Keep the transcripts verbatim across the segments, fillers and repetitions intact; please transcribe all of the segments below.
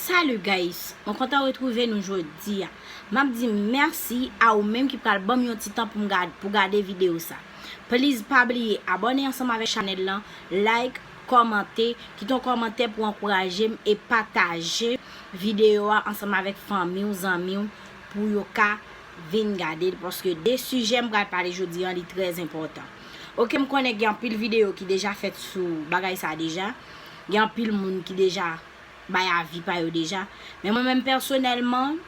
Salut guys, mwen kontan retwouve nou jodi a. M ap di mèsi a ou menm ki pral ban m yon ti tan pou m gad, pou gade videyo sa. Please pa bliye abòne ansanm avèk chanèl lan, like, kòmante, kite yon kòmantè pou ankouraje m e pataje videyo a ansanm avèk fanmi w, zanmi w pou yo ka vin gade l, paske de sijè m pral pale jodi a, li trè enpòtan. Oke, m konnen gen anpil videyo ki deja fèt sou bagay sa deja. Gen anpil moun ki deja bay avi pa yo deja. Men mwen menm pèsonèlman,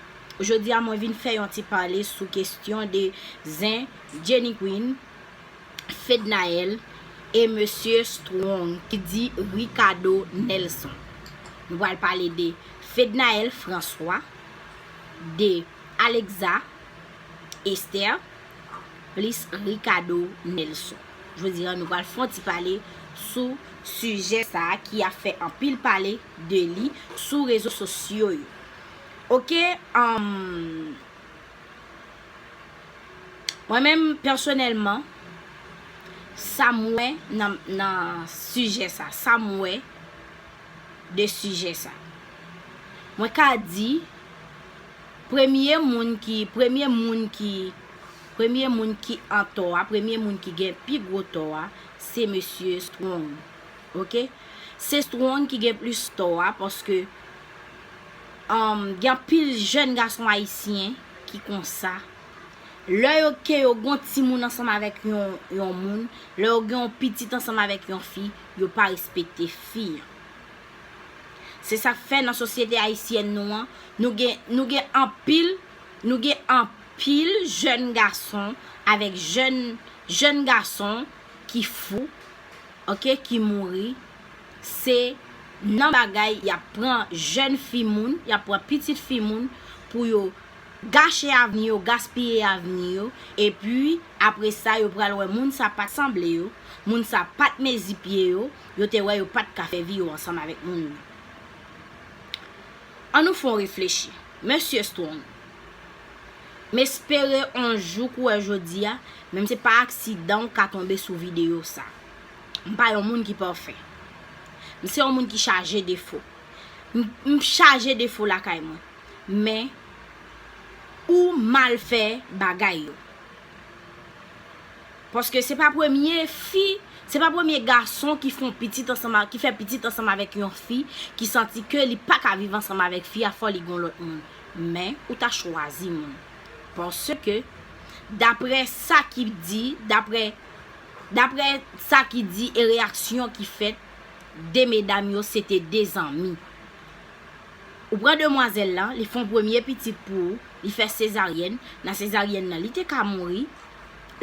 jodi a mwen vin fè yon ti pale sou kesyon de zen Jenny Queen, Fednaelle e mesye Strong ki di Ricardo Nelson. Nou pral pale de Fednaelle François, de Alexa Esther, plis Ricardo Nelson. Jodi a, nou pral fè yon ti pale sou sijè sa a ki ap fè anpil pale de li sou rezo sosyo yo. Oke, um, mwen menm pèsonèlman, sa m wè nan, nan sijè sa, sa m wè de sijè sa. Mwen ka di, premye moun ki, premye moun ki, premye moun ki an tò a, premye moun ki gen pi gwo tò a, se mesye Strong. Oke? Se Strong ki gen plis tò a, paske, um, gen anpil jèn gason ayisyen ki konsa. Lè yo ke yo gon timoun ansanm avèk yon, yon moun, lè yo gen yon pitit ansanm avèk yon fi, yo pa respekte fi an. Se sa k fè nan sosyete ayisyèn nou an, nou gen, nou gen anpil, nou gen anpil jèn gason avèk jèn, jèn gason ki fou, oke, ki mouri. Se nan bagay y ap pran jèn fi moun, y ap pran pitit fi moun pou yo gache avni yo, gaspiye avni yo, epi apre sa yo pral wè moun sa pa t sanble yo, moun sa pa t mezi pye yo, yo te wè yo pa t ka fè vi yo ansanm avèk moun nan. Ann nou fè yon reflechi. Mesye Strong, m espere yon jou kou wè jodi a, menm se pa aksidan w ka tonbe sou videyo sa. M pa yon moun ki pafè. M se yon moun ki chaje defo. M, m chaje defo lakay mwen. Men, ou mal fè bagay yo. Paske se pa premye fi, se pa premye gason ki fè yon pitit ansanm a, ki fè pitit ansanm avèk yon fi, ki santi ke li pa ka viv ansanm avèk fi a, fò li gon lòt moun. Men, ou ta chwazi moun. Paske, daprè sa ki di, daprè, daprè sa ki di e reyaksyon ki fèt, de medam yo se te de zanmi. Ou pran demwazèl lan, li fè yon premye pitit pou ou, li fè sezaryèn, nan sezaryèn nan, li te ka mouri,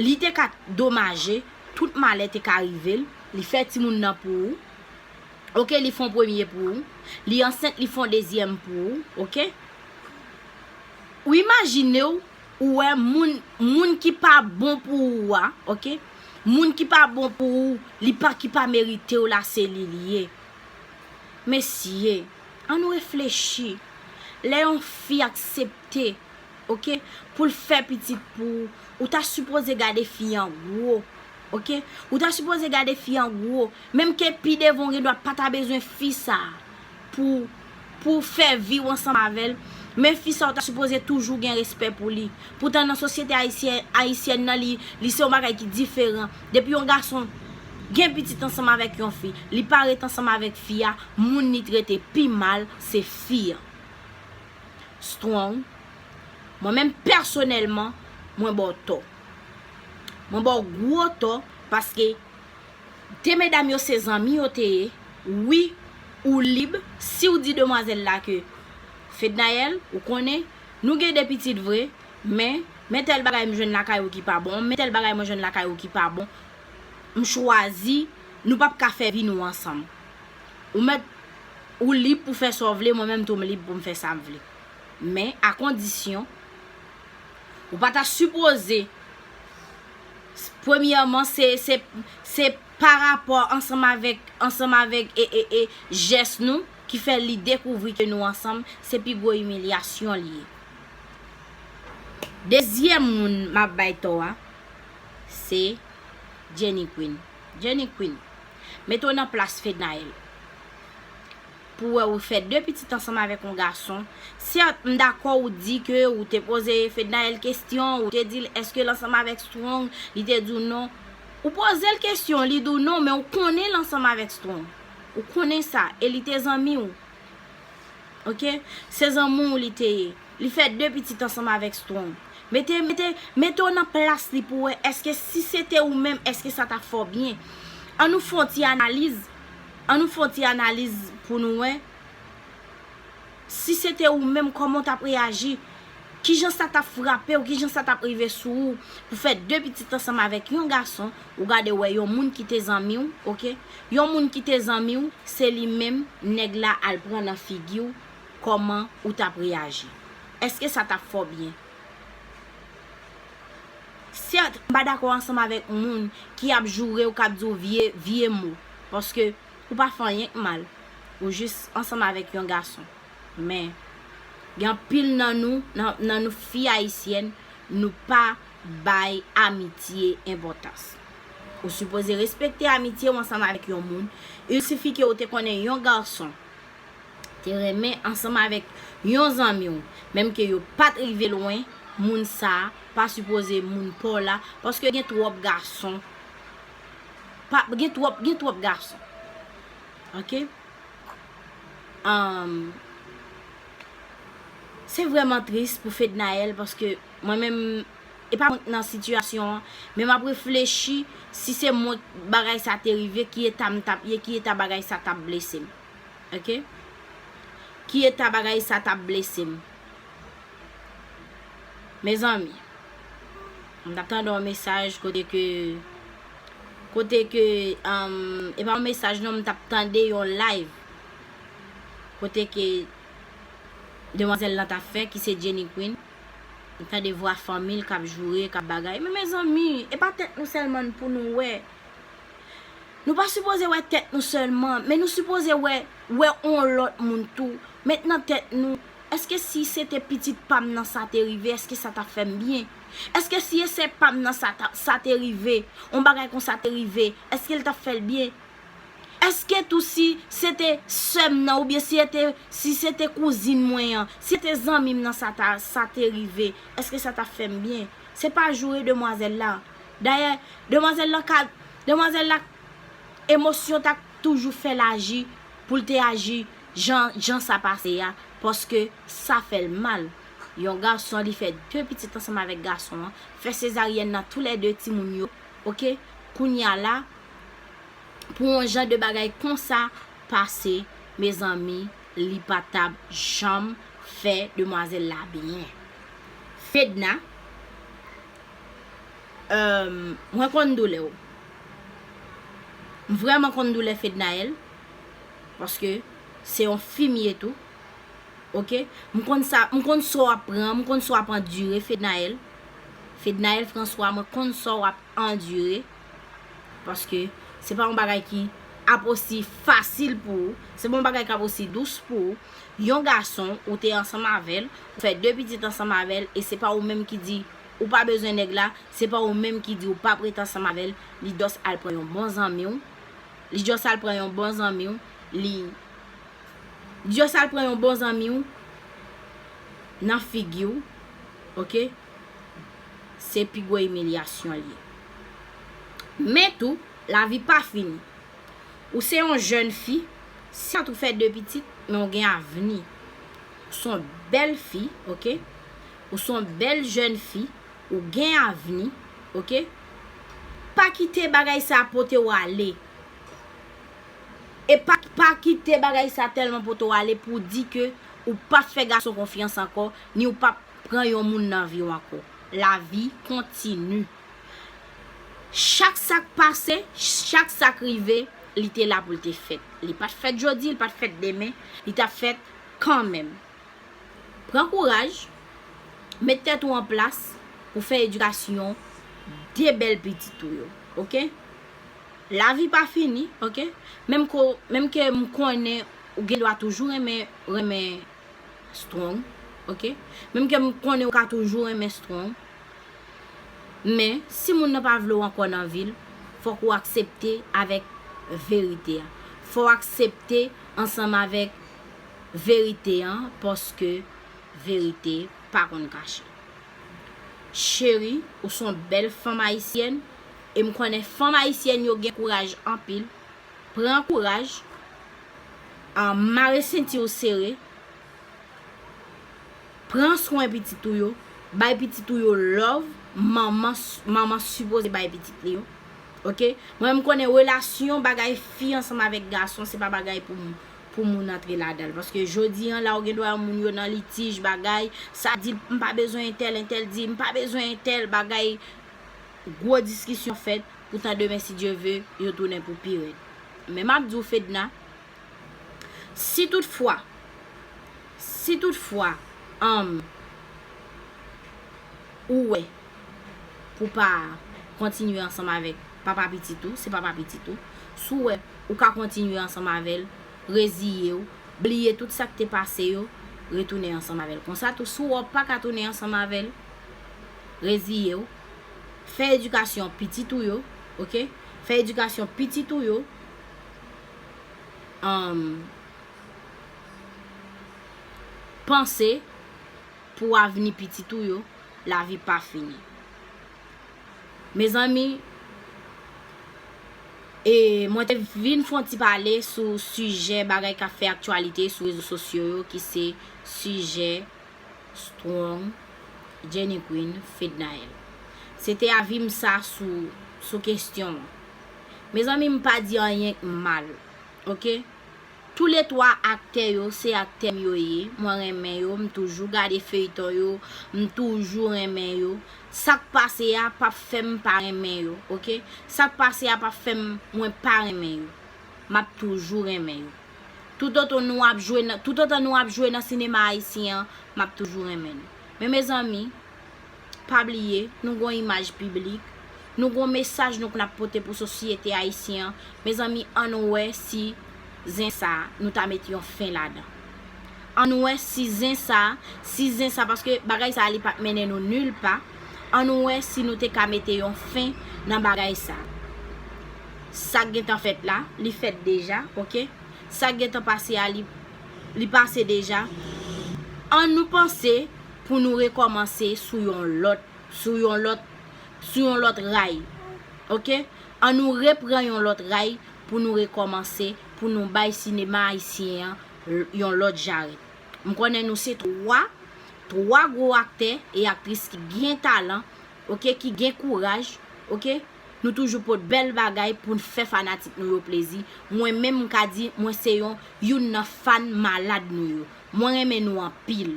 li te ka domaje, tout malè te ka rive l, li fè timoun nan pou ou. Oke, li fè yon premye pou ou, li ansent, li fè yon dezyèm pou ou, oke? Ou imajine w, ou wè moun, moun ki pa bon pou ou a, oke? Moun ki pa bon pou ou, li pa, ki pa merite w la, se li l ye. Mesye, ann nou reflechi. Lè yon fi aksepte, oke, pou l fè pitit pou ou, ou ta sipoze gade fi an gwo, oke? Ou ta sipoze gade fi an gwo, menm ke pi devan w gendwa pa ta bezwen fi sa pou, pou fè vi w ansanm avè l. Men fi sa ou ta sipoze toujou gen respè pou li. Poutan nan sosyete ayisyen, ayisyèn nan, li, li se yon bagay ki diferan. Depi yon gason gen pitit ansanm avèk yon fi, li pa ret ansanm avèk fi a, moun li trete pi mal se fi an. Strong, mwen menm pèsonèlman, mwen ba w tò. Mwen ba w gwo tò paske de medam yo se zanmi yo te ye. Wi, ou lib si w di demwazèl la ke, Fednaelle, ou konnen, nou gen de pitit vre, men, men tèl bagay m jwenn lakay ou ki pa bon, men tèl bagay mwen jwenn lakay ou ki pa bon, m chwazi, nou p ap ka fè vi nou ansanm. Ou mèt, ou lib pou fè sa w vle, mwen menm tou m lib pou m fè sa m vle. Men, a kondisyon, ou pa ta sipoze, premyèman, se, se, se pa rapò ansanm avèk, ansanm avèk, e, e, e, jès nou ki fè li dekouvri ke nou ansanm, se pi gwo imilyasyon li ye. Dezyèm moun m ap bay tò a, se Jenny Queen. Jenny Queen, mete w nan plas Fednaelle. pou wè ou fè de pitit ansanm avèk yon gason. Sèt, m dakò ou di ke ou te poze Fednaelle kesyon, ou te di l èske l ansanm avèk Strong, li te di w non. Ou poze l kesyon, li di w non, men ou konnen l ansanm avèk Strong. Ou konnen sa, e li te zanmi w. Oke? Se zanmi w li te ye. Li fè de pitit ansanm avèk Strong. Mete, mete, mete w nan plas li pou wè èske si se te ou menm, èske sa t ap fè w byen. An nou fè yon ti analiz. An nou fè yon ti analiz pou nou wè. Si se te ou menm, kòman w t ap reyaji? Kijan sa t ap frape w? Kijan sa t ap rive sou ou? Pou fè de pitit ansanm avèk yon gason, ou gade wè yon moun ki te zanmi w, oke? Yon moun ki te zanmi w, se li menm nèg la al pran nan figi w, kòman ou t ap reyaji? Èske sa t ap fè w byen? Sèt, m pa dakò ansanm avèk moun ki ap joure w, k ap di w vye, vye mo. Paske ou pa fè anyen k mal. Ou jis ansanm avèk yon gason. Men, gen anpil nan nou, nan, nan nou fi ayisyèn, nou pa bay amitye enpòtans. Ou sipoze respekte amitye w ansanm avèk yon moun. Il sifi ke ou te konnen yon gason te renmen ansanm avèk yon zanmi w, menm ke yo pa t rive lwen, moun sa a pa sipoze moun pa w la, paske gen twòp gason. Pa, gen twòp, gen twòp gason. Oke? Ahn, se vrèman tris pou Fednaelle, paske mwen menm, e pa mwen k nan sitiyasyon an, men m ap reflechi si se mwen bagay sa te rive, ki eta m t ap ye, ki eta bagay sa t ap blese m. Oke? Ki eta bagay sa t ap blese m. Mezanmi, m t ap tande yon mesaj kote ke, kote ke, um, e pa yon mesaj non, m t ap tande yon live kote ke demwazèl lan t ap fè, ki se Jenny Queen. M tande vwa fanmi l k ap joure, k ap bagay. Men mezanmi, e pa tèt nou sèlman pou nou wè. Nou pa sipoze wè tèt nou sèlman, men nou sipoze wè, wè on lòt moun tou. Met nan tèt nou, èske si se te pitit pa m nan sa te rive, èske sa t ap fè m byen? Èske si e sè pa m nan sa, ta, sa te rive, on bagay konsa te rive, èske l t ap fè l byen? Èske tou si se te sè m nan, oubyen si e te, si se te kouzin mwen an, si se te zanmi m nan sa ta, sa te rive, èske sa t ap fè m byen? Se pa joure demwazèl la. Dayè, demwazèl lan ka, demwazèl la, emosyon ta toujou fè l aji, pou l te aji jan, jan sa pase a, paske sa fè l mal. Yon gason, li fè de pitit ansanm avèk gason an, fè sezaryèn nan toulède timoun yo, oke? Kounye a la, pou yon jan de bagay konsa pase, mezanmi, li pa t ap janm fè demwazèl la byen. Fedna, euh, mwen konn doulè w. M vrèman konn doulè Fednaelle, paske se yon fi m ye tou. Oke? M konn sa, m konn sa w ap pran, m konn sa w ap andire, Fednaelle. Fednaelle François, mwen konn sa w ap andire. Paske se pa yon bagay ki ap osi fasil pou ou. Se pa yon bagay k ap osi dous pou ou. Yon gason, ou te ansanm avè l, ou fè de pitit ansanm avè l, e se pa ou menm ki di ou pa bezwen nèg la, se pa ou menm ki di ou p ap ret ansanm avè l, li just al pran yon bon zanmi w, li just al pran yon bon zanmi w, li just al pran yon bon zanmi w nan figi w, oke? Se pi gwo imilyasyon l ye. Men tou, lavi pa fini. Ou se yon jèn fi, sèt ou fè de pitit, men ou gen avni. Ou se yon bèl fi, oke? Ou se yon bèl jèn fi, ou gen avni, oke? Pa kite bagay sa pote w ale. E pa, pa kite bagay sa tèlman pote w ale pou di ke ou p ap fè gason konfyans ankò, ni ou p ap pran yon moun nan vi w ankò. Lavi kontini. Chak sa k pase, chak sa k rive, li te la pou l te fèt. Li pa t fèt jodi, li pa t fèt demen, li t ap fèt kanmenm. Pran kouraj, met tèt ou an plas pou fè edikasyon de bèl pitit ou yo, oke? Lavi pa fini, oke? Menm ke, menm ke m konnen ou gen dwa toujou renmen, renmen Strong, oke? Menm ke m konnen ou ka toujou renmen Strong. Men, si moun nan pa vle w ankò nan vi l, fòk ou aksepte avèk verite a. Fò w aksepte ansanm avèk verite an, paske verite pa konn kache. Cheri, ou se yon bèl fanm ayisyèn, e m konnen fanm ayisyèn yo gen kouraj anpil. Pran kouraj, an, mare senti w sere, pran swen pitit ou yo, bay pitit ou yo love, manman, manman sipoze bay pitit li yo. Oke? Mwen, m konnen relasyon, bagay fi ansanm avèk gason, se pa bagay pou m, pou moun antre ladan l. Paske jodi an la, ou gen dwa wè moun yo nan litij, bagay, sa di, "M pa bezwen entèl," entèl di, "M pa bezwen entèl," bagay, gwo diskisyon fèt, poutan demen, si Dye ve, yo tounen pou pi rèd. Men m ap di w, Fedna, si toutfwa, si toutfwa, um, ou wè pou pa kontinye ansanm avèk papa pitit ou, se papa pitit ou, si w wè ou ka kontinye ansanm avè l, reziye w, bliye tout sa k te pase yo, retounen ansanm avè l. Konsa tou, si w wè w pa ka tounen ansanm avè l, reziye w, fè edikasyon pitit ou yo, oke? Fè edikasyon pitit ou yo, um, panse pou avni pitit ou yo, lavi pa fini. Mezanmi, e mwen te vin fè yon ti pale sou sijè bagay k ap fè aktyalite sou rezo sosyo yo, ki se sijè Strong, Jenny Queen, Fednaelle. Se te avi m sa sou, sou kesyon an. Mezanmi, m pa di anyen k mal, oke? Toulètwa aktè yo, se aktè m yo ye. Mwen renmen yo, m toujou gade feyton yo, m toujou renmen yo. Sa k pase a p ap fè m pa renmen yo, oke? Sa k pase a p ap fè m, mwen pa renmen yo. M ap toujou renmen yo. Toutotan nou ap jwe nan, toutotan nou ap jwe nan sinema ayisyen an, m ap toujou renmen nou. Men mezanmi, pa bliye, nou gon imaj piblik, nou gon mesaj nou konn ap pote pou sosyete ayisyen an. Mezanmi, ann wè si zen sa a, nou ta met yon fen ladan. Ann wè si zen sa a, si zen sa, paske bagay sa a, li p ap mennen nou nil pa. Ann wè si nou te ka mete yon fen nan bagay sa a. Sa k gentan fèt la, li fèt deja, oke? Sa k gentan pase a, li, li pase deja. Ann nou panse pou nou rekòmanse sou yon lòt, sou yon lòt, sou yon lòt ray. Oke? Ann nou repran yon lòt ray pou nou rekòmanse, pou nou bay sinema ayisyen an l-, yon lòt jarèt. M konnen nou se twa, twa gwo aktè e aktris ki gen talan, oke, ki gen kouraj, oke. Nou toujou pot bèl bagay pou n fè fanatik nou yo plezi. Mwen menm, m ka di, mwen se yon, youn nan fan malad nou yo. Mwen renmen nou anpil.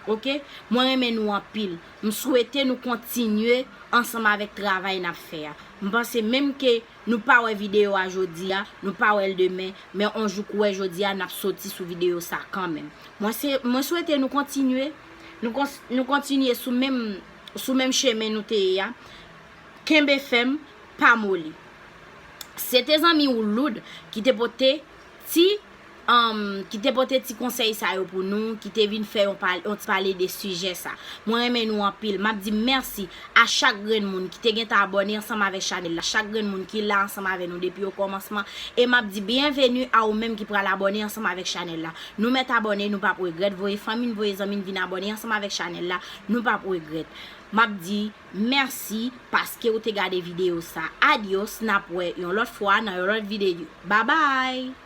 Oke? Mwen renmen nou anpil. M swete nou kontinye ansanm avèk travay n ap fè a. M panse menm ke nou pa wè videyo a jodi a, nou pa wè l demen, men on jou k ou wè jodi a, n ap soti sou videyo sa kanmenm. Mwen se, mwen swete nou kontinye, nou kons-, nou kontinye sou menm, sou menm chemen nou te ye a. Kenbe fèm, pa moli. Se te zanmi w Loud ki te pote ti, um, ki te pote ti konsèy sa yo pou nou, ki te vin fè yon pal-, yon ti pale de sijè sa. Mwen renmen nou anpil. M ap di mèsi a chak grenn moun ki te gentan abòne ansanm avèk chanèl la, chak grenn moun ki la ansanm avè nou depi okòmansman. E m ap di byenveni a ou menm ki pral abòne ansanm avèk chanèl la. Nou mèt abòne, nou p ap regrèt. Voye fanmi n, voye zanmi n vin abòne ansanm avèk chanèl la. Nou p ap regrèt. M ap di mèsi paske w te gade videyo sa. Adyos, n ap wè yon lòt fwa nan yon lòt videyo. Babay!